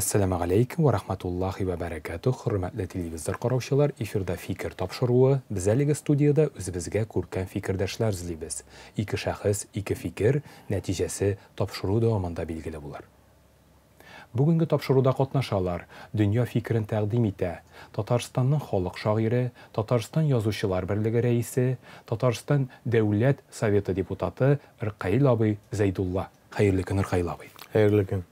Әссәламә галәйкүм вә рахматуллахи вә бәрәкәтүһ, хөрмәтле телевизор караучылар, эфирда Фикер тапшыруы. Без әлеге студиядә үзебезгә күркәм фикердәшләр эзлибез. Ике шәхес, ике фикер, нәтиҗәсе тапшыру дәвамында билгеле булыр. Бүгенге тапшыруда катнашалар, дөнья фикерен тәкъдим итә Татарстанның халык шагыйре, Татарстан Язучылар берлеге рәисе, Татарстан Дәүләт Советы депутаты Ркаил абый Зәйдулла. Хәерле көн, Ркаил абый. Хәерле көн.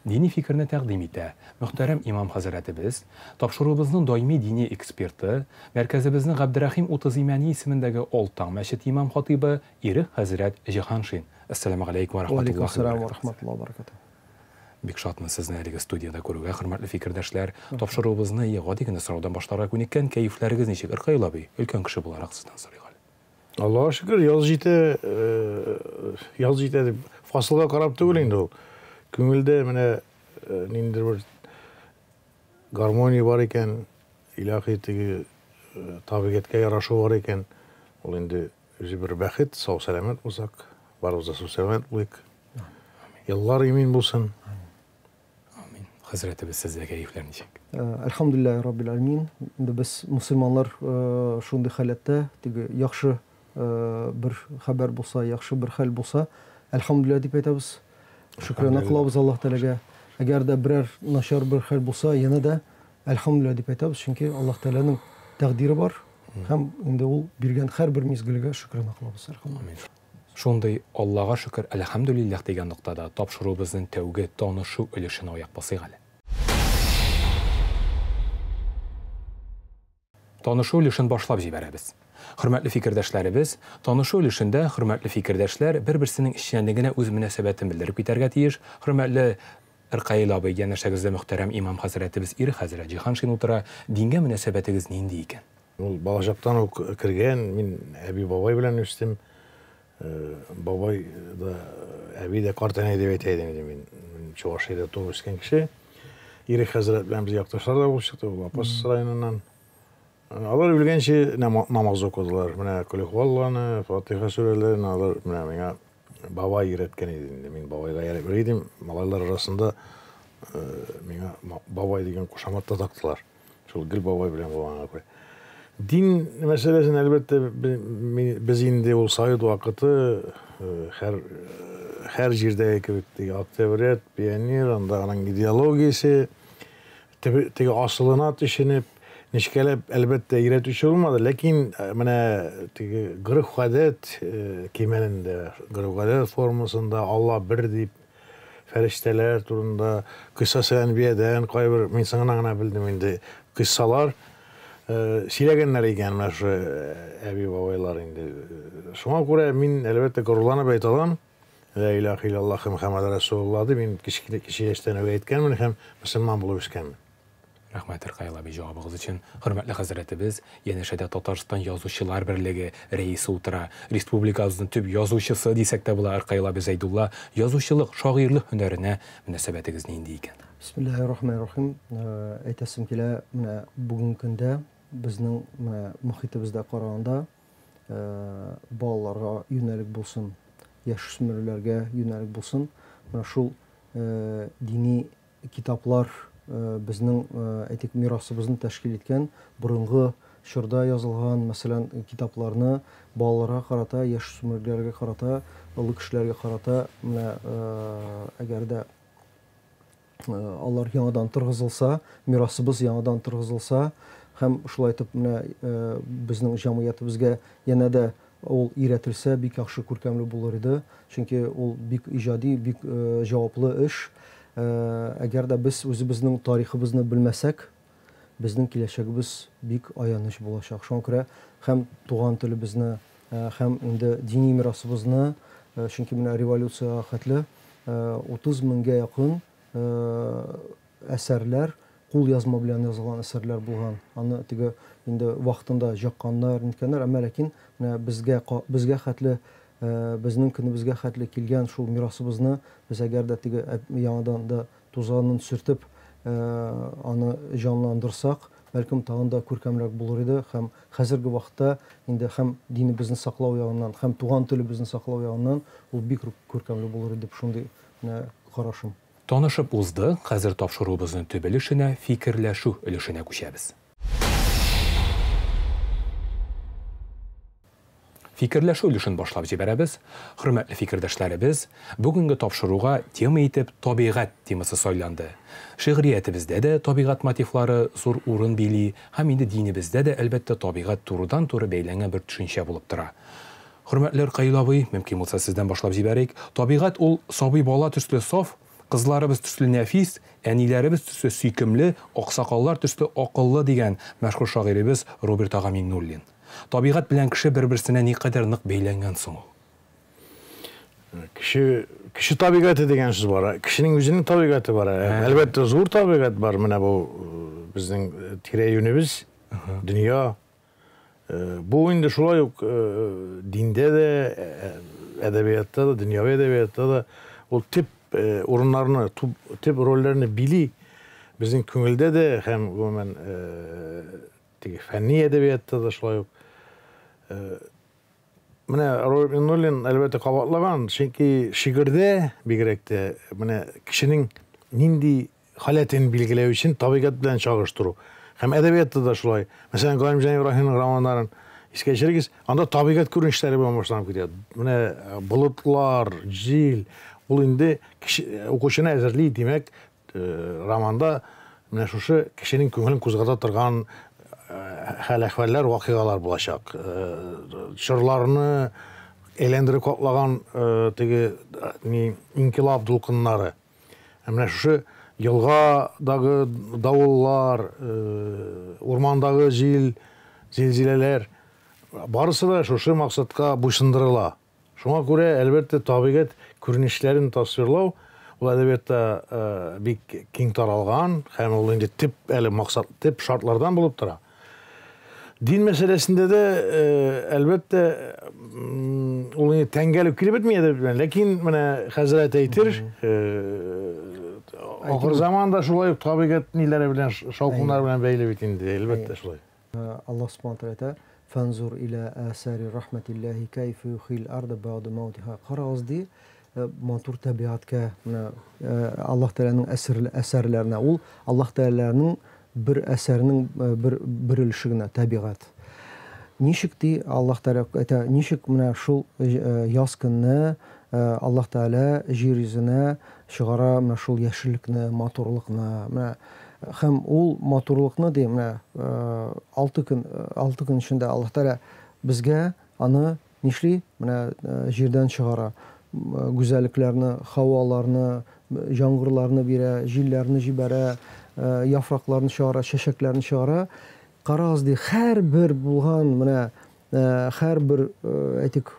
Дини фикерне тәкъдим итә мөхтәрәм имам хәзрәтебез, тапшыруыбызның даими дини эксперты, мәркәзебезнең Габдерәхим Утыз Имәни исемендәге Олтаң мәчете имам хатыйбы Ирек хәзрәт Җиһаншин. Әссәламү галәйкүм вә рахматуллахи вә баракатуһ. Бик шатмын сезне әлеге студиядә күрүгә, хөрмәтле фикердәшләр. Тапшыруыбызны гади генә сораудан башларга күнеккән, кәефләрегез ничек? Ркаил абый, өлкән кеше буларак сездән сорыйк әле. Аллага шөкер, яз җитә, яз җитә дип, фасылга карап түгел инде ул. Күңелдә менә ниндидер бер гармония бар икән, илаһи теге табигатькә ярашу бар икән, ул инде үзе бер бәхет, сау-сәламәт булсак, барыбыз да сау-сәламәт булыйк. Еллар имин булсын. Амин. Хәзрәтебез, сездә кәефләр ничек? Әлхәмдүлилләһи раббил аләмин. Инде без мусульманнар шундый халәттә, теге яхшы бер хәбәр булса, яхшы бер хәл булса, әлхәмдүлилләһ дип әйтәбез. Шөкрана кылабыз Аллаһ Тәгаләгә. Әгәр дә берәр начар бер хәл булса, янә дә әлхәмдүлилләһ дип әйтәбез, чөнки Аллаһ Тәгаләнең тәкъдире бар һәм инде ул биргән һәрбер мизгелгә шөкрана кылабыз. Әлхәмдүлилләһ. Шундый Аллага шөкер, әлхәмдүлилләһ дигән ноктада тапшыруыбызның тәүге танышу өлешенә аяк басыйк әле. Танышу өлешен башлап җибәрәбез. Хөрмәтле фикердәшләребез, танышу өлешендә хөрмәтле фикердәшләр бер-берсенең эшчәнлегенә үз мөнәсәбәтен белдереп китәргә тиеш. Хөрмәтле Ркаил абый, янәшәгездә мөхтәрәм имам хәзрәтебез Ир хәзрәт Җиһаншин утыра. Дингә мөнәсәбәтегез нинди икән? Ул балачактан ук кергән, мин әби-бабай белән үстем. Бабай да, әби дә картәнәй дип әйтә идем инде мин. Мин Чувашиядә туып үскән кеше. Ирек хәзрәт белән без якташлар да булып чыктык, ул Апас районыннан. Алар үлгәнче намаз укыдылар. Менә Колехвалланы, Фатиха сүрәләрен алар менә миңа бабай өйрәткән иде инде. Мин бабайга ияреп йөри идем. Малайлар арасында миңа бабай дигән кушамат та тактылар. Шул гел бабай белән булганга күрә. Дин мәсьәләсен, әлбәттә, без инде ул совет вакыты һәр һәр җирдәге кебек теге октябрят, пионер, анда аның идеологиясе теге асылына төшенеп, нечкәләп, әлбәттә, өйрәтүче булмады, ләкин менә теге гореф-гадәт кимәлендә, гореф-гадәт формасында Алла бер дип, фәрештәләр турында, Кыйссасы әнбиядән кайбер, мин соңыннан гына белдем инде, кыйссалар сөйләгәннәр икән менә шушы әби-бабайлар инде. Шуңа күрә мин, әлбәттә, горурланып әйтә алам, Лә илаһа иллаллаһ Мөхәммәд Расулуллаһ дип, мин кечкенә кече яшьтән үк әйткәнмен һәм мөселман булып үскәнмен. Рәхмәт, Ркаил абый, җавабыгыз өчен. Хөрмәтле хәзрәтебез, янәшәдә Татарстан Язучылар берлеге рәисе утыра. Республикабызның төп язучысы дисәк тә була, Ркаил абый Зәйдулла. Язучылык, шагыйрьлек һөнәренә мөнәсәбәтегез нинди икән? Бисмиллаһир-рахманир-рахим. Әйтәсем килә, менә бүгенге көндә безнең менә мохитебездә караганда, балаларга юнәлек булсын, яшүсмерләргә юнәлек булсын, менә шул дини китаплар безнең, әйтик, мирасыбызны тәшкил иткән борынгы чорда язылган, мәсәлән, китапларны балаларга карата, яшүсмерләргә карата, олы кешеләргә карата, менә әгәр дә алар яңадан торгызылса, мирасыбыз яңадан торгызылса һәм шулай итеп менә безнең җәмгыятебезгә янә дә ул өйрәтелсә, бик яхшы, күркәмле булыр иде. Чөнки ул бик иҗади, бик җаваплы эш. Әгәр дә без үзебезнең тарихыбызны белмәсәк, безнең киләчәгебез бик аяныч булачак. Шуңа күрә һәм туган телебезне, һәм инде дини мирасыбызны, чөнки менә революциягә хәтле 30 меңгә якын әсәрләр, кулъязма белән язылган әсәрләр булган. Аны теге инде вакытында җакканнар, ниткәннәр, әмма ләкин менә безгә безгә хәтле, безнең көнебезгә хәтле килгән шул мирасыбызны без әгәр дә теге яңадан да тузанын сөртеп, аны җанландырсак, бәлкем тагын да күркәмрәк булыр иде һәм хәзерге вакытта инде һәм динебезне саклау ягыннан, һәм туган телебезне саклау ягыннан ул бик күркәмле булыр иде дип шундый менә карашым. Танышып уздык, хәзер тапшыруыбызның төп өлешенә, фикерләшү өлешенә күчәбез. Фикерләшү өлешен башлап җибәрәбез. Хөрмәтле фикердәшләребез, бүгенге тапшыруга тема итеп табигать темасы сайланды. Шигъриятебездә дә табигать мотивлары зур урын били һәм инде динебездә дә, әлбәттә, табигать турыдан-туры бәйләнгән бер төшенчә булып тора. Хөрмәтле Ркаил абый, мөмкин булса сездән башлап җибәрик. Табигать ул сабый бала төсле саф, кызларыбыз төсле нәфис, әниләребез төсле сөйкемле, аксакаллар төсле акыллы дигән мәшһүр шагыйребез Роберт ага Миңнуллин. Табигать белән кеше бер-берсенә никадәр нык бәйләнгән соң ул? Кеше, кеше табигате дигән сүз бар. Кешенең үзенең табигате бар. Әлбәттә, зур табигать бар. Менә бу безнең тирә-юнебез, дөнья. Бу инде шулай ук диндә дә, әдәбиятта да, дөньяви әдәбиятта да ул төп урыннарны, төп рольләрне били. Безнең күңелдә дә һәм гомумән теге фәнни әдәбиятта да шулай ук. Менә Роберт Миннуллин әлбәттә кабатлаган, чөнки шигырьдә бигрәк тә менә кешенең нинди халәтен билгеләү өчен табигать белән чагыштыру. Һәм әдәбиятта да шулай. Мәсәлән, Галимҗан Ибраһимның романнарын искә төшерегез, анда табигать күренешләре белән башланып китә. Менә болытлар, җил, ул инде укучыны әзерли, димәк, романда менә шушы кешенең күңелен кузгата торган хәл-әхвәлләр, вакыйгалар булачак. Чорларны әйләндереп каплаган теге ни инкыйлаб дулкыннары. Менә шушы елгадагы давыллар, урмандагы җил, зилзиләләр барысы да шушы максатка буйсындырыла. Шуңа күрә, әлбәттә, табигать күренешләрен тасвирлау ул әдәбиятта бик киң таралган һәм ул инде төп әле максат, төп шартлардан булып тора. Дин мәсьәләсендә дә, әлбәттә, ул инде тәңгәл үк килеп бетми әдәбият белән, ләкин менә хәзрәт әйтер, ахыр заманда шулай ук табигать ниләре белән, шаукымнар белән бәйле бит инде, әлбәттә шулай. Аллаһ субхана тәгалә әйтә, Фанзур иля асари рахматиллаһи кайфа юхил арда бәгъда маутиха. Карагыз ди, матур табигатькә, менә Аллаһ Тәгаләнең әсәрләренә. Ул Аллаһ Тәгаләнең бер әсәренең бер өлеше генә табигать. Ничек ди Аллаһ Тәгалә әйтә, ничек менә шул яз көнне Аллаһ Тәгалә җир йөзенә чыгара менә шул яшеллекне, матурлыкны. Менә һәм ул матурлыкны ди, менә 6 көн, 6 көн эчендә Аллаһ Тәгалә безгә аны нишли? Менә җирдән чыгара. Гүзәллекләрне, һаваларны, яңгырларны бирә, җилләрне җибәрә, яфракларны чыгара, чәчәкләрне чыгара. Карагыз ди, һәрбер булган менә һәрбер, әйтик,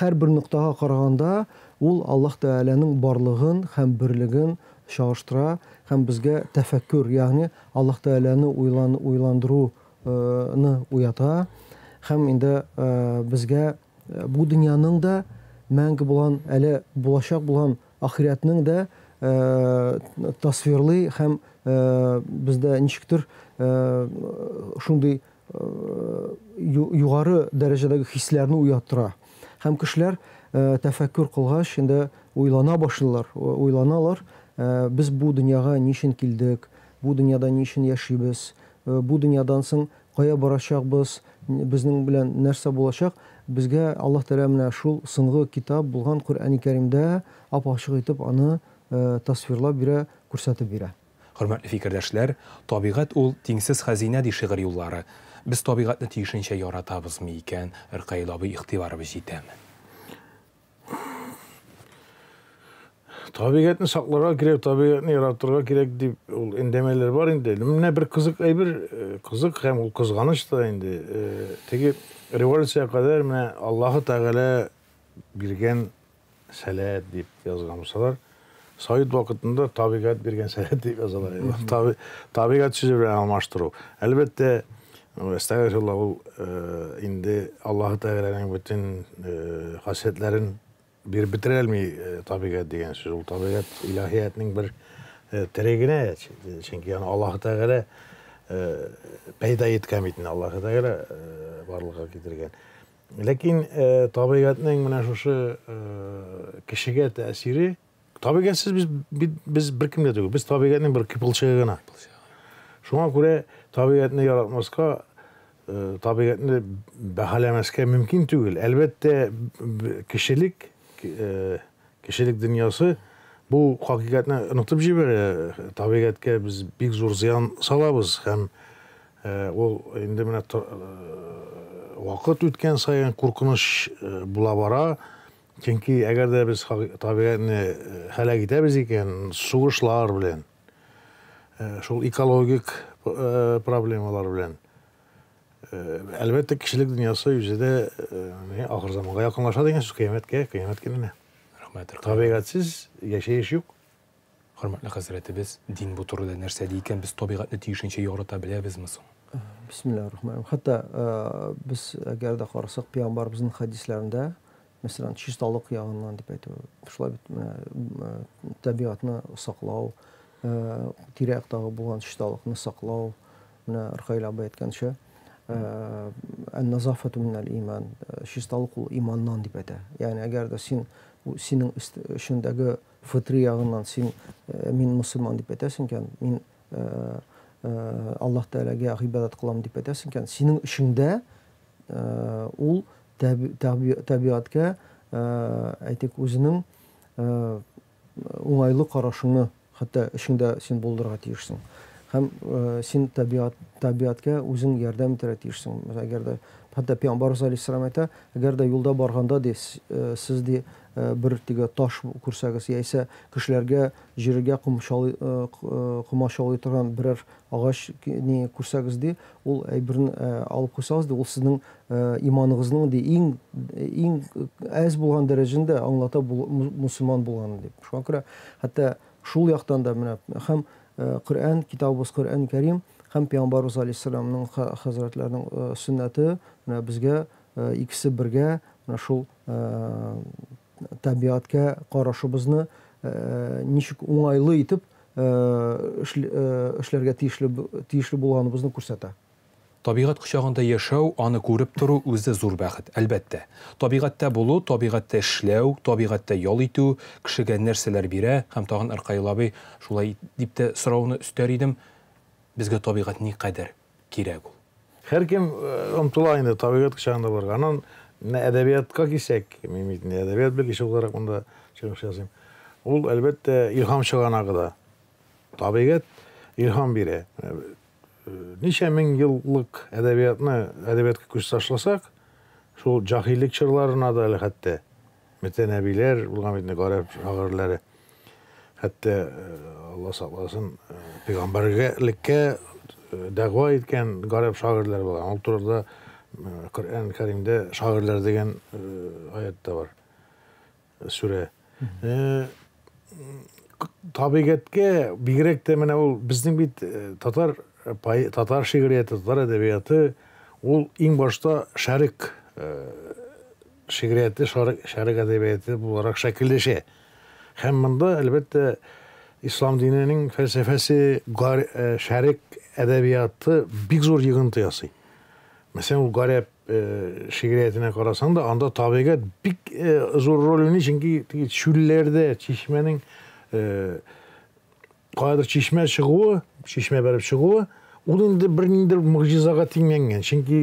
һәрбер ноктага караганда ул Аллаһ Тәгаләнең барлыгын һәм берлеген чагыштыра һәм безгә тәфәккүр, ягъни Аллаһ Тәгаләне уйландыруны уята һәм инде безгә бу дөньяның да мәңге булган, әле булачак булган ахирәтнең дә тасвирлый һәм бездә ничектер шундый югары дәрәҗәдәге хисләрне уяттыра. Һәм кешеләр тәфәккүр кылгач инде уйлана башлыйлар, уйланалар, без бу дөньяга ни өчен килдек, бу дөньяда ни өчен яшибез, бу дөньядан соң кая барачакбыз, безнең белән нәрсә булачак. Безгә Аллаһ Тәгалә менә шул соңгы китап булган Коръәни Кәримдә ап-ачык итеп аны тасвирлап бирә, күрсәтеп бирә. Хөрмәтле фикердәшләр, табигать ул тиңсез хәзинә ди шигырь юллары. Без табигатьне тиешенчә яратабызмы икән, Ркаил абый, игътибарыбыз җитәме? Табигатьне сакларга кирәк, табигатьне яратырга кирәк дип ул әндәмәләр бар инде. Менә бер кызык әйбер, кызык һәм ул кызганыч та инде. Теге революция кадәр менә Аллаһы Тәгалә биргән сәләт дип язган булсалар, Совет вакытында табигать биргән сәләт дип язалар. Табигать сүзе белән алмаштыру. Әлбәттә, әстәгъфирулла, ул инде Аллаһы Тәгаләнең бөтен хасиятләрен биреп бетерә алмый табигать дигән сүз. Ул табигать илаһиятнең бер тере генә, чөнки аны Аллаһы Тәгалә пәйда иткән бит инде, Аллаһы Тәгалә барлыкка китергән. Ләкин табигатьнең менә шушы кешегә тәэсире, табигатьсез без без беркем дә түгел. Без табигатьнең бер кыйпылчыгы гына. Шуңа күрә табигатьне яратмаска, табигатьне бәһаләмәскә мөмкин түгел. Әлбәттә, кешелек кешелек дөньясы бу хакыйкатьне онытып җибәрә. Табигатькә без бик зур зыян салабыз һәм ул инде менә вакыт үткән саен куркыныч була бара. Чөнки әгәр дә без табигатьне һәлак итәбез икән, сугышлар белән, шул экологик проблемалар белән, әлбәттә, кешелек дөньясы үзе дә ахыр заманга якынлаша дигән сүз, кыямәткә, кыямәт көненә. Рәхмәт. Табигатьсез яшәеш юк. Хөрмәтле хәзрәтебез, дин бу турыда нәрсә ди икән? Без табигатьне тиешенчә ярата беләбезме соң? Бисмиллаһир-рахманир-рахим. Хәтта без әгәр дә карасак, пәйгамбәребезнең хәдисләрендә, мәсәлән, чисталык ягыннан дип әйтү, шулай бит менә табигатьне саклау, тирә-яктагы булган чисталыкны саклау, менә Ркаил абый әйткәнчә, ән-назафату минәл иман, чисталык ул иманнан дип әйтә. Ягъни әгәр дә син синең эчеңдәге фытри ягыннан син мин мусульман дип әйтәсең икән, мин Аллаһ Тәгаләгә гыйбадәт кылам дип әйтәсең икән, синең эчеңдә ул табигатькә, әйтик, үзенең уңайлы карашыңны хәтта эчеңдә син булдырырга тиешсең. Һәм син табигать, табигатькә үзең ярдәм итәргә тиешсең. Әгәр дә хәтта Пәйгамбәрбез алейһиссәлам әйтә, әгәр дә юлда барганда ди, сез ди бер теге таш күрсәгез, яисә кешеләргә җиргә комачаулый комачаулый торган берәр агач ни күрсәгез ди, ул әйберне алып куйсагыз ди, ул сезнең иманыгызның ди иң иң әз булган дәрәҗәндә аңлата мусульман булганын дип. Шуңа күрә хәтта шул яктан да менә һәм Коръән, китабыбыз Коръән Кәрим һәм Пәйгамбәрбез алейһиссәламның хәзрәтләренең сөннәте менә безгә икесе бергә менә шул табигатькә карашыбызны ничек уңайлы итеп эшләргә тиешле тиешле булганыбызны күрсәтә. Табигать кочагында яшәү, аны күреп тору үзе зур бәхет, әлбәттә. Табигатьтә булу, табигатьтә эшләү, табигатьтә ял итү кешегә нәрсәләр бирә һәм тагын Ркаил абый шулай дип тә сорауны өстәр идем, безгә табигать никадәр кирәк ул? Һәркем омтыла инде табигать кочагында булырга. Аннан менә әдәбиятка килсәк, мин бит инде әдәбият белгече буларак монда чыгыш ясыйм. Ул, әлбәттә, илһам чыганагы да. Табигать илһам бирә. Ничә мең еллык әдәбиятны, әдәбиятка күз ташласак, шул җаһиллек чорларына да әле хәтта мөтәнәбиләр булган бит инде, гарәп шагыйрьләре. Хәтта Алла сакласын, пәйгамбәрлеккә дәгъва иткән гарәп шагыйрьләре булган. Ул турыда Коръән Кәримдә шагыйрьләр дигән аят та бар. Сүрә. Табигатькә бигрәк тә менә ул безнең бит татар татар шигърияте, татар әдәбияты ул иң башта шәрык шигърияте, шәрык әдәбияты буларак шәкелләшә. Һәм монда, әлбәттә, ислам диненең фәлсәфәсе, шәрык әдәбияты бик зур йогынты ясый. Мәсәлән, ул гарәп шигъриятенә карасаң да, анда табигать бик зур роль уйный, чөнки теге чүлләрдә чишмәнең каядыр чишмә чыгуы, чишмә бәреп чыгуы, ул инде бер ниндидер могҗизага тиңләнгән. Чөнки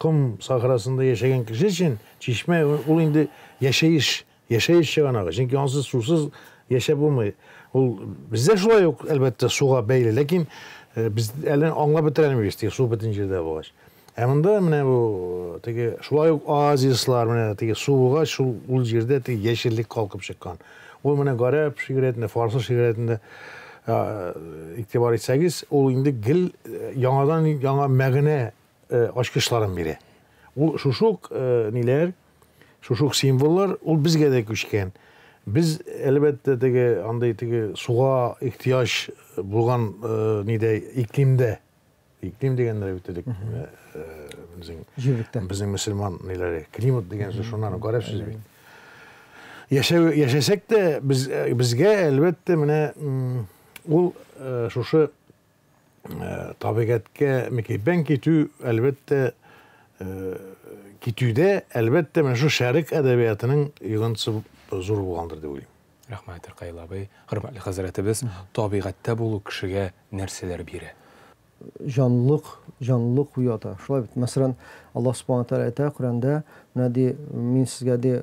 ком сахрасында яшәгән кеше өчен чишмә ул инде яшәеш, яшәеш чыганагы. Чөнки ансыз сусыз яшәп булмый. Ул бездә шулай ук, әлбәттә, суга бәйле, ләкин без әле аңлап бетерә алмыйбыз, теге су бөтен җирдә булгач. Ә монда менә бу теге шулай ук оазислар, менә теге су булгач, шул ул җирдә теге яшеллек калкып чыккан. Ул менә гарәп шигъриятендә, фарсы шигъриятендә игътибар итсәгез, ул инде гел яңадан яңа мәгънә ачкычларын бирә. Ул шушы ук ниләр, шушы ук символлар ул безгә дә күчкән. Без, әлбәттә, теге андый теге суга ихтыяҗ булган нидә иклимдә, иклим дигәндә бит элек безнең җирлектә, безнең мөселман ниләре, климат дигән сүз шуннан ук гарәп сүзе бит. Яшәү, яшәсәк тә, без, безгә, әлбәттә, менә ул шушы табигатькә мөкиббән китү, әлбәттә, китүдә, әлбәттә, менә шул шәрык әдәбиятының йогынтысы зур булгандыр дип уйлыйм. Рәхмәт, Ркаил абый. Хөрмәтле хәзрәтебез, табигатьтә булу кешегә нәрсәләр бирә? Җанлык, җанлылык уята. Шулай бит. Мәсәлән, Аллаһ Субхана Тәгалә әйтә Коръәндә, менә ди, мин сезгә ди,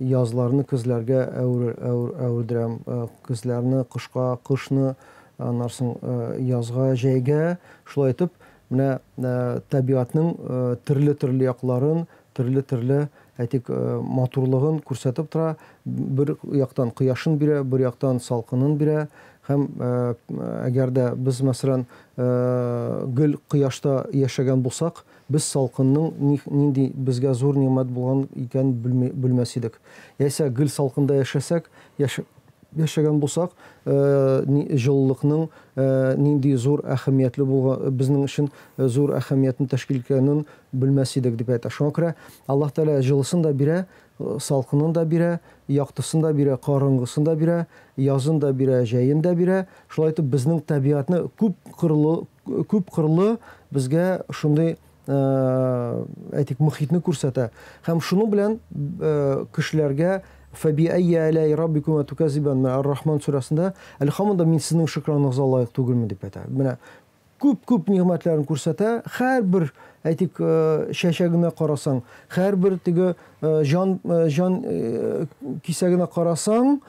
язларны көзләргә әвердерәм, көзләрне кышка, кышны, аннан соң язга, җәйгә. Шулай итеп, менә табигатьнең төрле-төрле якларын, төрле-төрле, әйтик, матурлыгын күрсәтеп тора. Бер яктан кояшын бирә, бер яктан салкынын бирә. Һәм әгәр дә без, мәсәлән, гел кояшта яшәгән булсак, без салкынның нинди безгә зур нигъмәт булган икәнен белмәс идек. Яисә гел салкында яшәсәк, яшәгән булсак, җылылыкның нинди зур әһәмиятле булган, безнең өчен зур әһәмиятне тәшкил иткәнен белмәс идек, дип әйтә. Шуңа күрә Аллаһ Тәгалә җылысын да бирә, салкынын да бирә, яктысын да бирә, караңгысын да бирә, язын да бирә, җәен дә бирә. Шулай итеп, безнең табигатьне күп кырлы, күп кырлы безгә шундый, әйтик, мөхитне күрсәтә. Һәм шуның белән кешеләргә фәби әйя әләй раббикума туказибан, менә Ар-Рахман сүрәсендә әле һаман да мин сезнең шөкраныгызга лаек түгелмен дип әйтә. Менә күп-күп нигъмәтләрен күрсәтә, һәрбер, әйтик, чәчәгенә карасаң, һәрбер теге җан, җан кисәгенә карасаң,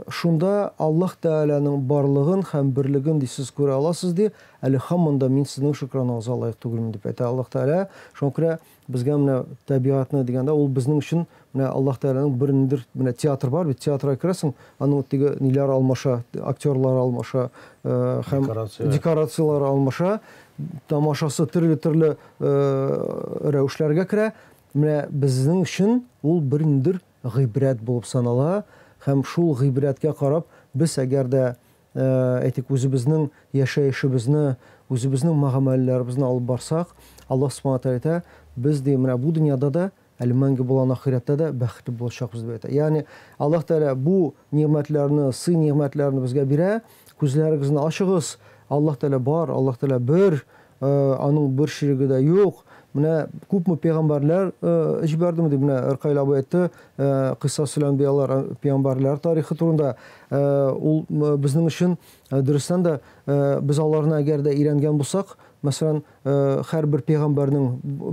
шунда Аллаһ Тәгаләнең барлыгын һәм берлеген ди сез күрә аласыз ди, әле һаман да мин сезнең шөкраныгызга лаек түгелмен дип әйтә Аллаһ Тәгалә. Шуңа күрә безгә менә табигатьне дигәндә, ул безнең өчен менә Аллаһ Тәгаләнең бер ниндидер менә театр бар бит, театрга керәсең, аның теге ниләр алмаша, актерлар алмаша, һәм декорацияләр алмаша, тамашасы төрле-төрле рәвешләргә керә. Менә безнең өчен ул бер ниндидер гыйбрәт булып санала һәм шул гыйбрәткә карап без әгәр дә, әйтик, үзебезнең яшәешебезне, үзебезнең мөгамәләләребезне алып барсак, Аллаһ Субхана Тәгалә әйтә, без ди, менә бу дөньяда да, әле мәңге булган ахирәттә дә бәхетле булачакбыз дип әйтә. Ягъни Аллаһ Тәгалә бу нигъмәтләрне, сый-нигъмәтләрне безгә бирә, күзләрегезне ачыгыз, Аллаһ Тәгалә бар, Аллаһ Тәгалә бер, аның бер ширеге дә юк. Менә күпме пәйгамбәрләр җибәрдем дип, менә Ркаил абый әйтте, Кыйссасул әнбиялар, пәйгамбәрләр тарихы турында. Ул безнең өчен дөрестән дә без аларны әгәр дә өйрәнгән булсак, мәсәлән, һәрбер пәйгамбәрнең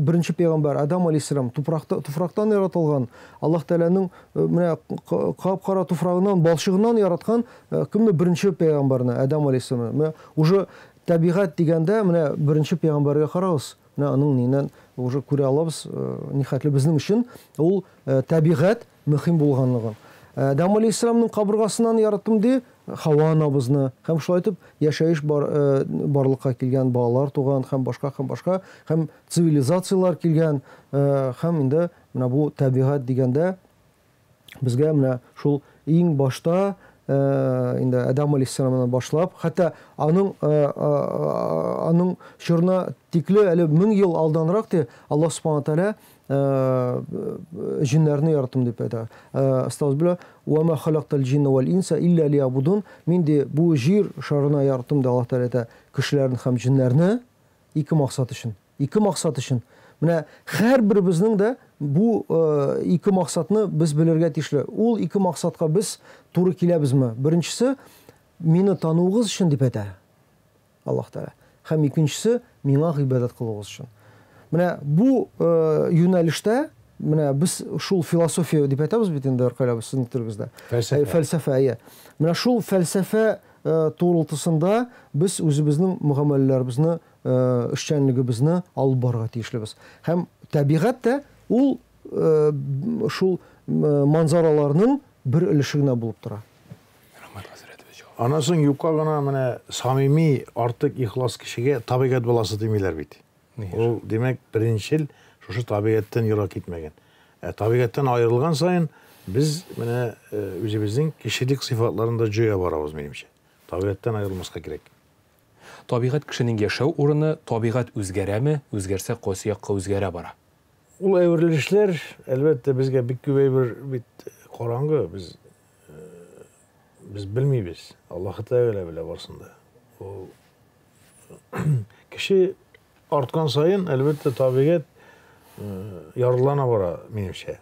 беренче пәйгамбәр Адам алейһиссәлам туфракта, туфрактан яратылган, Аллаһ Тәгаләнең менә кап-кара туфрагыннан, балчыгыннан яраткан кемне беренче пәйгамбәрне, Адам алейһиссәламны. Менә уже табигать дигәндә, менә беренче пәйгамбәргә карагыз, менә аның ниннән уже күрә алабыз, нихәтле безнең өчен ул табигать мөһим булганлыгын. Адам алейһиссәламның кабыргасыннан яраттым ди Хава анабызны, һәм шулай итеп яшәеш бар, барлыкка килгән, балалар туган һәм башка һәм башка, һәм цивилизацияләр килгән, һәм инде менә бу табигать дигәндә безгә менә шул иң башта инде Адам алейһиссәламнан башлап, хәтта аның аның чорына тикле әле 1000 ел алданрак ди Аллаһ субхана тәгалә җиннәрне яраттым дип әйтә. Астагфирулла, ва ма халактал җинна вал инса илля лиябудун. Мин ди бу җир шарына яраттым ди Аллаһ Тәгалә әйтә, кешеләрне һәм җиннәрне ике максат өчен. Ике максат өчен. Менә һәрберебезнең дә бу ике максатны без белергә тиешле. Ул ике максатка без туры киләбезме? Беренчесе, мине тануыгыз өчен дип әйтә Аллаһ Тәгалә. Һәм икенчесе, миңа гыйбадәт кылуыгыз өчен. Менә бу юнәлештә, менә без шул философия дип әйтәбез бит инде, Ркаил абый, сезнең телегездә. Фәлсәфә. Фәлсәфә, әйе. Менә шул фәлсәфә турылтысында без үзебезнең мөгамәләләребезне, эшчәнлегебезне алып барырга тиешлебез. Һәм табигать тә ул шул манзараларның бер өлеше генә булып тора. Рәхмәт, хәзрәтебез, җавап. Аннан соң юкка гына менә самими, артык ихлас кешегә табигать баласы димиләр бит. Ул, димәк, беренчел шушы табигатьтән ерак китмәгән. Ә табигатьтән аерылган саен без менә үзебезнең кешелек сыйфатларын да җуя барабыз, минемчә. Табигатьтән аерылмаска кирәк. Табигать кешенең яшәү урыны, табигать үзгәрәме, үзгәрсә, кайсы якка үзгәрә бара? Ул әверелешләр, әлбәттә, безгә бик күп әйбер бит караңгы, без без белмибез. Аллаһы Тәгалә белә барсын да. Ул кеше арткан саен, әлбәттә, табигать ярлана бара, минемчә.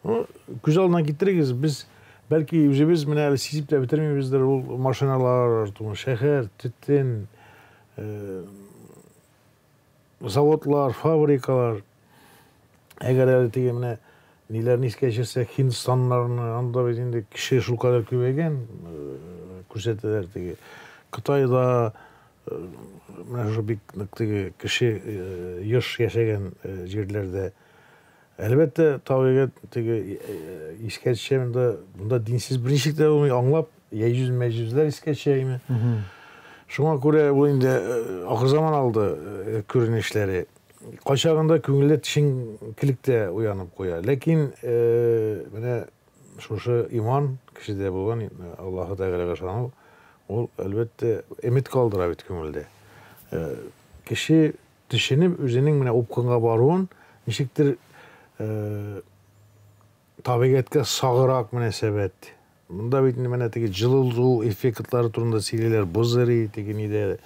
Күз алдына китерегез, без бәлки үзебез менә әле сизеп тә бетермибездер, ул машиналар артуын, шәһәр, төтен, заводлар, фабрикалар. Әгәр әле теге менә ниләрне искә төшерсәк, Һиндстаннарны, анда бит инде кеше шулкадәр күбәйгән, күрсәтәләр теге. Кытайда менә шушы бик нык теге кеше еш яшәгән җирләрдә. Әлбәттә, табигать теге искә төшә монда, монда динсез берничек тә булмый, аңлап, яҗүз мәҗүзләр искә төшә име. Шуңа күрә бу инде ахырзаман алды күренешләре. Кайчагында күңелдә төшенкелек тә уянып куя. Ләкин менә шушы иман кешедә булган Аллаһы Тәгаләгә ышану, ул әлбәттә өмет калдыра бит күңелдә. Кеше төшенеп үзенең менә упкынга баруын ничектер табигатькә саграк мөнәсәбәт. Монда бит инде менә теге җылылу эффектлары турында сөйлиләр, боз эри, теге нидә,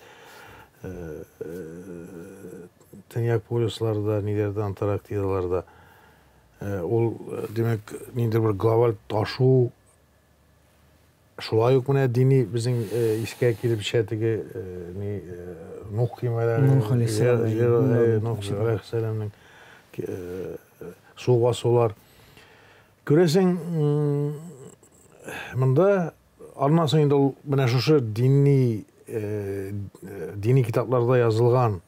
төньяк полюсларда, ниләрдә, Антарктидаларда. Ул, димәк, ниндидер бер глобаль ташу, шулай ук менә дини безнең искә килеп төшә теге ни Нух көймәләре, Нух алейһиссәлам, Нух алейһиссәламнең су басулар. Күрәсең, монда аннан соң инде ул менә шушы дини дини китапларда язылган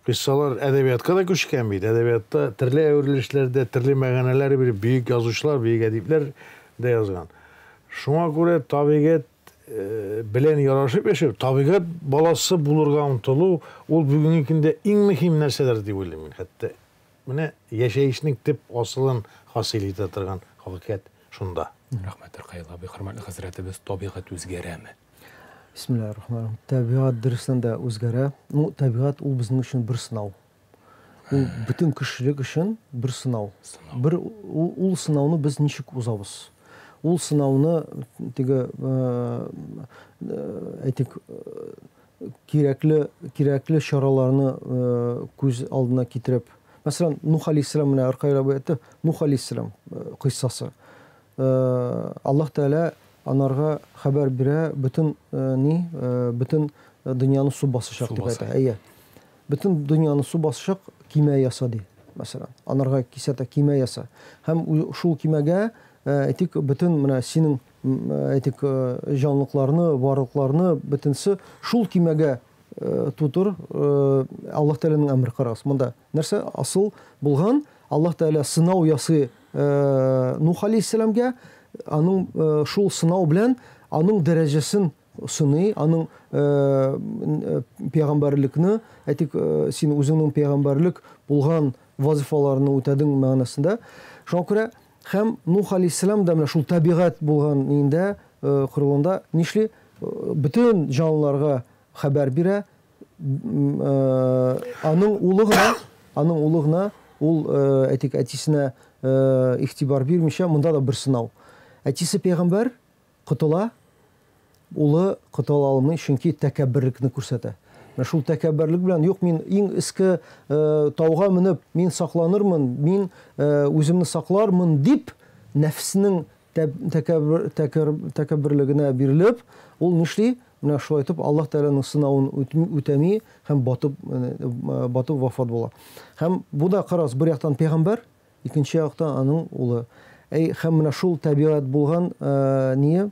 кыйссалар әдәбиятка да күчкән бит. Әдәбиятта төрле әверелешләрдә, төрле мәгънәләр биреп, бөек язучылар, бөек әдипләр дә язган. Шуңа күрә табигать белән ярашып яшәү, табигать баласы булырга омтылу, ул бүгенге көндә иң мөһим нәрсәләр дип уйлыйм мин. Хәтта менә яшәешнең төп асылын хасил итә торган хакыйкать шунда. Рәхмәт, Ркаил абый. Хөрмәтле хәзрәтебез, табигать үзгәрәме? Бисмиллаһир-рахманир-рахим. Табигать дөрестән дә үзгәрә. Ну, табигать ул безнең өчен бер сынау. Ул бөтен кешелек өчен бер сынау. Бер ул сынауны без ничек узабыз? Ул сынауны теге әйтик кирәкле кирәкле чараларны күз алдына китереп, мәсәлән, Нух алейһиссәлам менә Ркаил абый әйтте, Нух алейһиссәлам кыйссасы. Аллаһ Тәгалә анарга хәбәр бирә, бөтен ни, бөтен дөньяны су басачак дип әйтә. Әйе. Бөтен дөньяны су басачак, кимә яса ди, мәсәлән. Анарга кисәтә, кимә яса. Һәм шул кимәгә, әйтик, бөтен менә синең, әйтик, җанлыкларны, барлыкларны, бөтенсе шул кимәгә тутыр, Аллаһ Тәгаләнең әмере карагыз. Монда нәрсә асыл булган? Аллаһ Тәгалә сынау ясый Нух алейһиссәламгә, аның шул сынау белән аның дәрәҗәсен сыный, аның пәйгамбәрлекне, әйтик, син үзеңнең пәйгамбәрлек булган вазифаларны үтәдең мәгънәсендә. Шуңа күрә һәм Нух алейһиссәлам да менә шул табигать булган ниндә, корылында нишли? Бөтен җанлыларга хәбәр бирә. Аның улы гына, аның улы гына ул, әйтик, әтисенә игътибар бирмичә, монда да бер сынау. Әтисе пәйгамбәр котыла, улы котыла алмый, чөнки тәкәбберлекне күрсәтә. Менә шул тәкәбберлек белән, юк, мин иң өске тауга менеп, мин сакланырмын, мин үземне саклармын дип, нәфсенең тәкәбберлегенә бирелеп, ул нишли? Менә шулай итеп Аллаһ Тәгаләнең сынавын үтәми һәм батып, батып вафат була. Һәм бу да карагыз, бер яктан пәйгамбәр, икенче яктан аның улы. Әй, һәм менә шул табигать булган ние,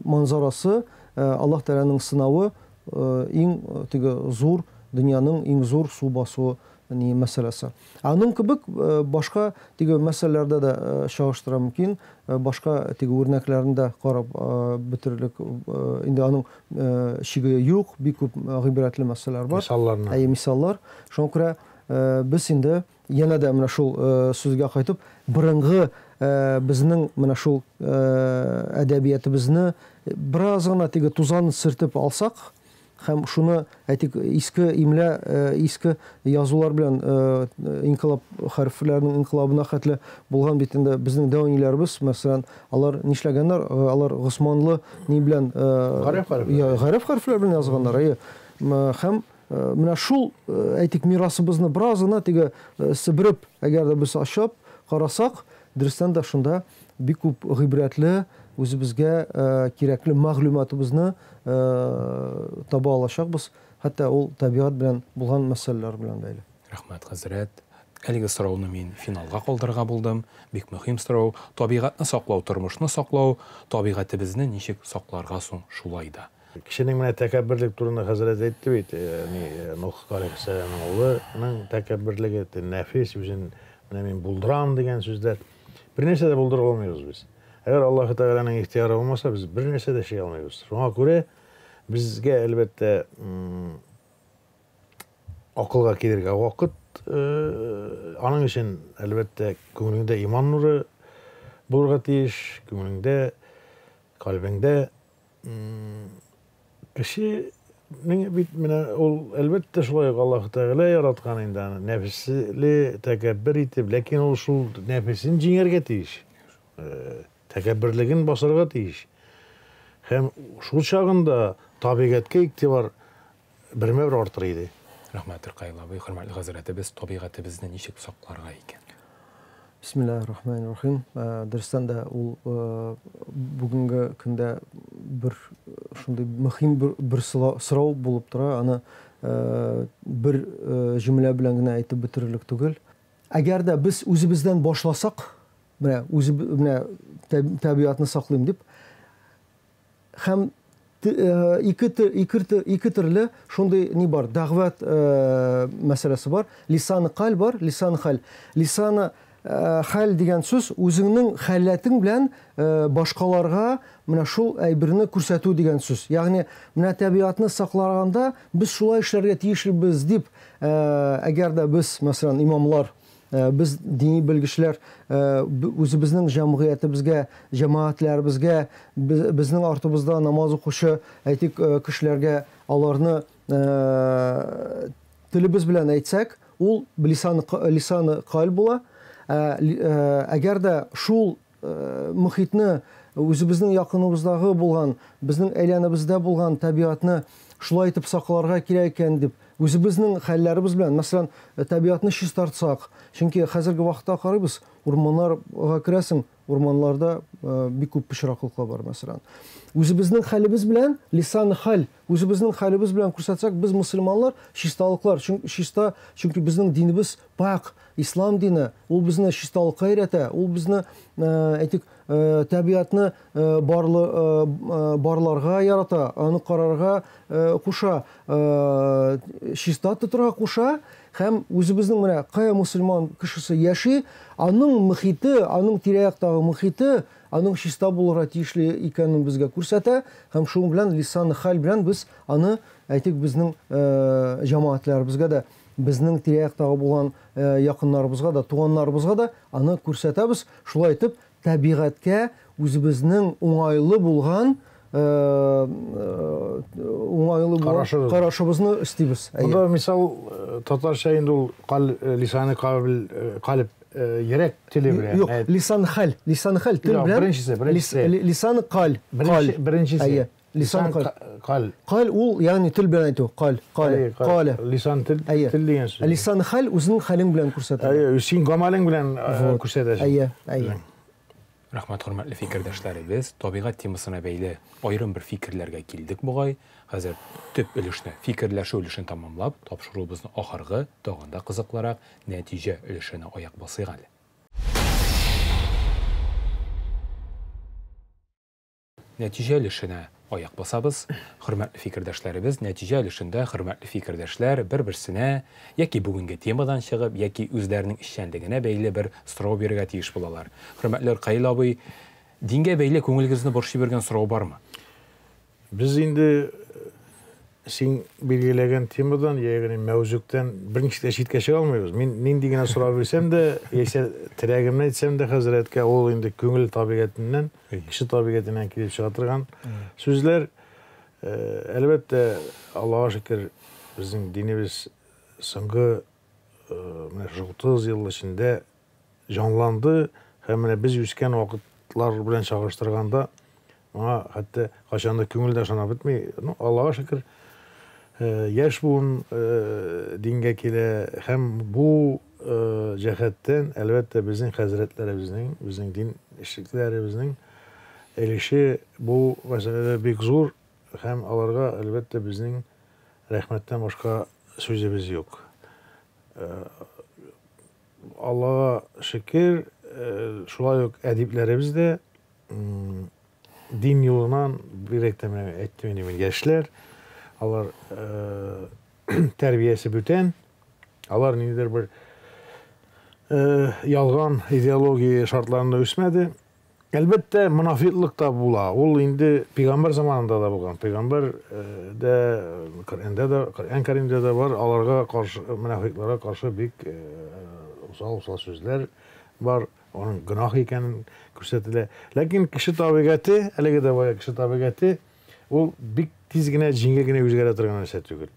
манзарасы, Аллаһ Тәгаләнең сынавы иң теге зур, дөньяның иң зур су басуы ни мәсьәләсе. Аның кебек башка теге мәсьәләләрдә дә чагыштыра мөмкин, башка теге үрнәкләрне дә карап бетерерлек, инде аның чиге юк, бик күп гыйбрәтле мәсьәләләр бар. Мисалларны. Әйе, мисаллар. Шуңа күрә без инде янә дә менә шул сүзгә кайтып, борынгы безнең менә шул әдәбиятыбызны бераз гына теге тузан сөртеп алсак, һәм шуны, әйтик, иске имлә, иске язулар белән инкылаб хәрефләренең инкылабына хәтле булган бит инде безнең дәү әниләребез, мәсәлән, алар нишләгәннәр? Алар Госманлы ни белән, Гарәп хәрефләре. Гарәп хәрефләре белән язганнар, әйе. Һәм Менә шул, әйтик, мирасыбызны бераз гына теге себереп, әгәр дә без ачып карасак, дөрестән дә шунда бик күп гыйбрәтле, үзебезгә кирәкле мәгълүматыбызны таба алачакбыз, хәтта ул табигать белән булган мәсьәләләр белән бәйле. Рәхмәт, хәзрәт. Әлеге сорауны мин финалга калдырырга булдым. Бик мөһим сорау. Табигатьне саклау, тормышны саклау, табигатебезне ничек сакларга соң шулай да? Кешенең менә тәкәбберлек турында хәзрәт әйтте бит, ни Нух галәйһиссәламның улының тәкәбберлеге, нәфис үзен менә мин булдырам дигән сүзләр. Бер нәрсә дә булдыра алмыйбыз без. Әгәр Аллаһы Тәгаләнең ихтыяры булмаса, без бер нәрсә дә эшли алмыйбыз. Шуңа күрә безгә әлбәттә акылга килергә вакыт, аның өчен әлбәттә күңелеңдә иман нуры булырга тиеш, күңелеңдә, кальбеңдә. Кешенең бит менә ул әлбәттә шулай ук Аллаһ Тәгалә яраткан инде аны нәфесле тәкәббер итеп, ләкин ул шул нәфесен җиңәргә тиеш. Тәкәбберлеген басарга тиеш. Һәм шул чагында табигатькә игътибар бермә-бер артыр иде. Рәхмәт, Ркаил абый, хөрмәтле хәзрәтебез, табигатебезне ничек сакларга икән? Бисмиллаһир рахманир рахим. Дөрестән дә ул бүгенге көндә бер шундый мөһим бер сорау булып тора. Аны бер җөмлә белән генә әйтеп бетерерлек түгел. Әгәр дә без үзебездән башласак, менә үзе менә табигатьне саклыйм дип, Һәм ике, ике, ике төрле шундый ни бар, дәгъват мәсьәләсе бар. Лисаны каль бар, лисан хәл. Лисаны хәл дигән сүз үзеңнең халәтең белән башкаларга менә шул әйберне күрсәтү дигән сүз. Ягъни менә табигатьне саклаганда без шулай эшләргә тиешлебез дип, әгәр дә без, мәсәлән, имамлар Без дини белгечләр үзебезнең җәмгыятебезгә, җәмәгатьләребезгә, безнең артыбызда намаз укучы, әйтик, кешеләргә аларны телебез белән әйтсәк, ул лисан лисаны каль була. Әгәр дә шул мөхитне үзебезнең якыныбыздагы булган, безнең әйләнебездә булган табигатьне шулай итеп сакларга кирәк икән дип, үзебезнең хәлләребез белән, мәсәлән, табигатьне чистартсак, чөнки хәзерге вакытта карыйбыз, урманнарга керәсең, урманнарда бик күп пычраклыклар бар, мәсәлән. Үзебезнең хәлебез белән, лисан хәл, үзебезнең хәлебез белән күрсәтсәк, без мөселманнар чисталыклар, чөнки чиста, чөнки безнең динебез пакь, Ислам дине, ул безне чисталыкка өйрәтә, ул безне, әйтик, табигатьне барлы, барларга ярата, аны карарга куша, чиста тотырга куша һәм үзебезнең менә кая мөселман кешесе яши, аның мөхите, аның тирә-яктагы мөхите, аның чиста булырга тиешле икәнен безгә күрсәтә һәм шуның белән лисан хәл белән без аны, әйтик, безнең җәмәгатьләребезгә дә Безнең тирә-яктагы булган якыннарыбызга да, туганнарыбызга да аны күрсәтәбез. Шулай итеп, табигатькә үзебезнең уңайлы булган уңайлы булган карашыбызны өстибез. Монда мисал татарча инде ул лисаны кабил калиб йөрәк теле белән. Юк, лисан хәл, лисан хәл тел белән. Беренчесе, беренчесе. Лисан каль. Беренчесе. Лисан каль. Каль ул, ягъни тел белән әйтү. Каль, каль, кале. Лисан тел, тел дигән сүз. Лисан хәл үзенең хәлең белән күрсәтә. Әйе, син гамәлең белән күрсәтәсең. Әйе, әйе. Рәхмәт, хөрмәтле фикердәшләребез. Табигать темасына бәйле аерым бер фикерләргә килдек бугай. Хәзер төп өлешне, фикерләшү өлешен тәмамлап, тапшыруыбызны ахыргы, тагын да кызыклырак нәтиҗә өлешенә аяк басыйк әле. Нәтиҗә өлешенә аяк басабыз. Хөрмәтле фикердәшләребез, нәтиҗә өлешендә хөрмәтле фикердәшләр бер-берсенә яки бүгенге темадан чыгып, яки үзләренең эшчәнлегенә бәйле бер сорау бирергә тиеш булалар. Хөрмәтле Ркаил абый, дингә бәйле күңелегезне борчый биргән сорау бармы? Без инде син билгеләгән темадан, ягъни мәүзүктән берничек тә читкә чыга алмыйбыз. Мин нинди генә сорау бирсәм дә, яисә теләгемне әйтсәм дә хәзрәткә, ул инде күңел табигатеннән, кеше табигатеннән килеп чыга торган сүзләр. Әлбәттә, Аллаһка шөкер, безнең динебез соңгы менә шушы 30 ел эчендә җанланды һәм менә без үскән вакытлар белән чагыштырганда, моңа хәтта кайчандыр күңел дә ышана бетми. Ну, Аллага шөкер, Яшь буын дингә килә һәм бу җәһәттән, әлбәттә, безнең хәзрәтләребезнең, безнең дин эшлеклеләребезнең өлеше бу мәсьәләдә бик зур һәм аларга, әлбәттә, безнең рәхмәттән башка сүзебез юк. Аллага шөкер, шулай ук әдипләребез дә дин юлыннан, бигрәк тә менә әйттем инде мин, яшьләр, алар тәрбиясе бүтән, алар ниндидер бер ялган идеология шартларында үсмәде. Әлбәттә, монафиклык та була. Ул инде пәйгамбәр заманында да булган. Пәйгамбәр дә Коръәндә дә, Коръән Кәримдә дә бар, аларга каршы, монафикларга каршы бик усал-усал сүзләр бар. Аның гөнаһ икәнен күрсәтелә. Ләкин кеше табигате, әлеге дә бая кеше табигате, ул бик тиз генә, җиңел генә үзгәрә торган нәрсә түгел.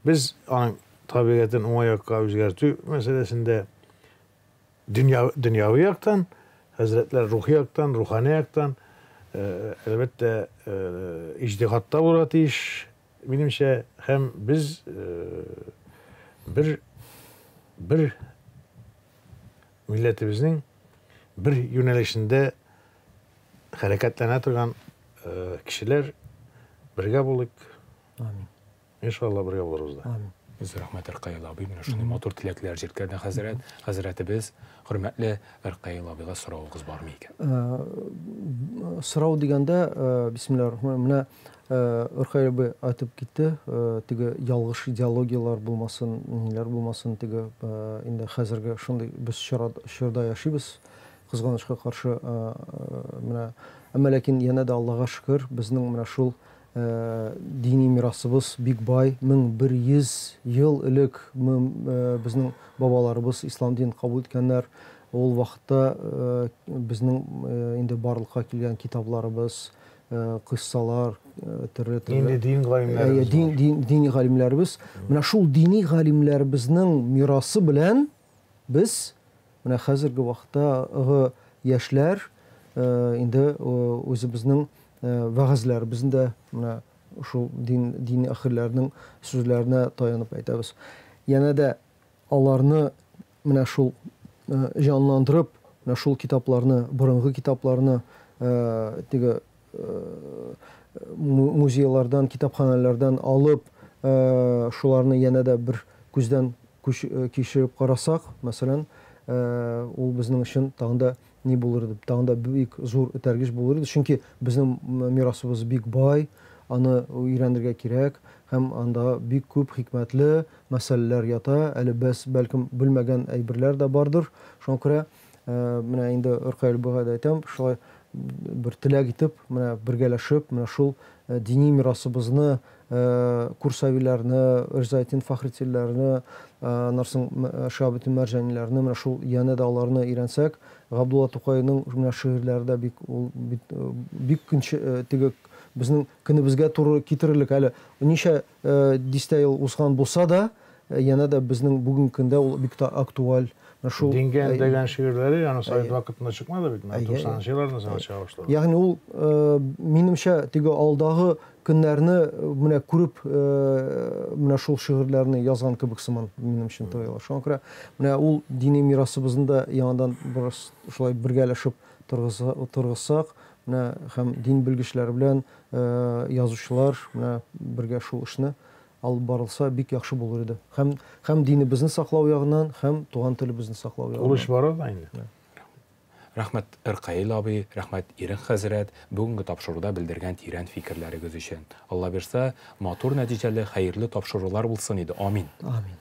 Без аның табигатен уңай якка үзгәртү мәсьәләсендә дөнья, дөньяви яктан, хәзрәтләр рухи яктан, рухани яктан, әлбәттә, иҗтихадта булырга тиеш, минемчә, һәм без бер бер милләтебезнең бер юнәлешендә хәрәкәтләнә торган кешеләр бергә булыйк. Амин. Иншалла бергә булырбыз да. Амин. Зур рәхмәт, Ркаил абый, менә шундый матур теләкләр җиткерде хәзрәт. Хәзрәтебез, хөрмәтле Ркаил абыйга соравыгыз бармы икән? Сорау дигәндә, бисмиллаһир рахманир, менә Ркаил абый айтып китте, теге ялгыш идеологияләр булмасын, ниләр булмасын, теге инде хәзерге шундый без чорда яшибез, кызганычка каршы, менә, әмма ләкин янә дә Аллага шөкер, безнең менә шул дини мирасыбыз бик бай, 1100 ел элек безнең бабаларыбыз ислам динен кабул иткәннәр. Ул вакытта безнең инде барлыкка килгән китапларыбыз, кыссалар, төрле-төрле. Инде дин галимнәребез. Дин, дин, дини галимнәребез. Менә шул дини галимнәребезнең мирасы белән без менә хәзерге вакыттагы яшьләр инде үзебезнең вәгазьләребезне дә менә шул дин, дини әһелләрнең сүзләренә таянып әйтәбез. Янә дә аларны менә шул җанландырып, менә шул китапларны, борынгы китапларны теге музейлардан, китапханәләрдән алып, шуларны янә дә бер күздән кичереп карасак, мәсәлән, ул безнең өчен тагын да ни булыр иде, тагын да бик зур этәргеч булыр иде, чөнки безнең мирасыбыз бик бай, аны өйрәнергә кирәк, һәм анда бик күп хикмәтле мәсьәләләр ята, әле без бәлкем белмәгән әйберләр дә бардыр. Шуңа күрә менә инде Ркаил абыйга да әйтәм, шулай бер теләк итеп, менә бергәләшеп, менә шул дини мирасыбызны, Курсавиләрне, Ризаэтдин Фахретдиннәрне, аннан соң Шиһабетдин Мәрҗаниләрне, менә шул янә дә аларны өйрәнсәк, Габдулла Тукайның менә шигырьләре дә бик ул бит бик көнче теге безнең көнебезгә туры китерерлек әле ничә дистә ел узган булса да, янә дә безнең бүгенге көндә ул бик тә актуаль. Менә шул Дингә өндәгән шигырьләре аны совет вакытында чыкмады бит, менә 90-нчы елларда соң чыга башлады. Ягъни ул, минемчә, теге алдагы көннәрне менә күреп, менә шул шигырьләрне язган кебек сыман минем өчен тоела. Шуңа күрә менә ул дини мирасыбызны да яңадан бераз шулай бергәләшеп торгызсак, менә һәм дин белгечләре белән язучылар менә бергә шул эшне алып барылса бик яхшы булыр иде. Һәм, һәм динебезне саклау ягыннан, һәм туган телебезне саклау ягыннан. Ул эш бара да инде. Рәхмәт, Ркаил абый, рәхмәт, Ирек хәзрәт, бүгенге тапшыруда белдергән тирән фикерләрегез өчен. Алла бирса, матур нәтиҗәле, хәерле тапшырулар булсын иде. Амин. Амин.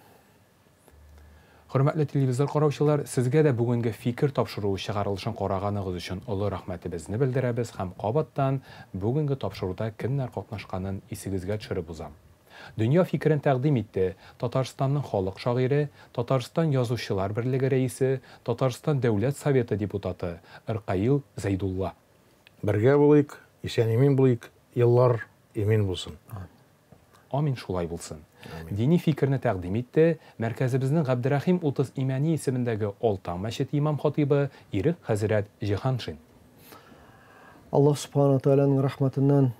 Хөрмәтле телевизор караучылар, сезгә дә бүгенге фикер тапшыруы чыгарылышын караганыгыз өчен олы рәхмәтебезне белдерәбез һәм кабаттан бүгенге тапшыруда кемнәр катнашканын исегезгә төшереп узам. Дөнья фикерен тәкъдим итте Татарстанның халык шагыйре, Татарстан Язучылар берлеге рәисе, Татарстан Дәүләт Советы депутаты Ркаил Зәйдулла. Бергә булыйк, исән-имин булыйк, еллар имин булсын. Амин, шулай булсын. Дини фикерне тәкъдим итте мәркәзебезнең Габдерәхим 30 Имәни исемендәге Олтан мәчете имам хатибы Ирек хәзрәт Җиһаншин. Аллаһ Субхана Тәгаләнең рәхмәтеннән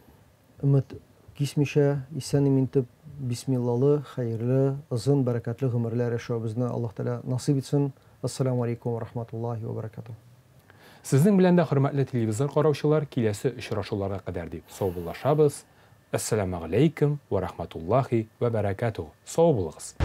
өмет кисмичә, исән-имин итеп Бисмиллалы, хәерле, озын, бәрәкәтле гомерләр яшәвебезне Аллаһ Тәгалә насыйп итсен. Әссәламү алейкум вә рахматуллаһи вә бәрәкәтүһ. Сезнең белән дә, хөрмәтле телевизор караучылар, киләсе очрашуларга кадәр дип саубуллашабыз. Әссәламәгаләйкем вә рахматуллаһи вә бәрәкәтүһ. Сау булыгыз!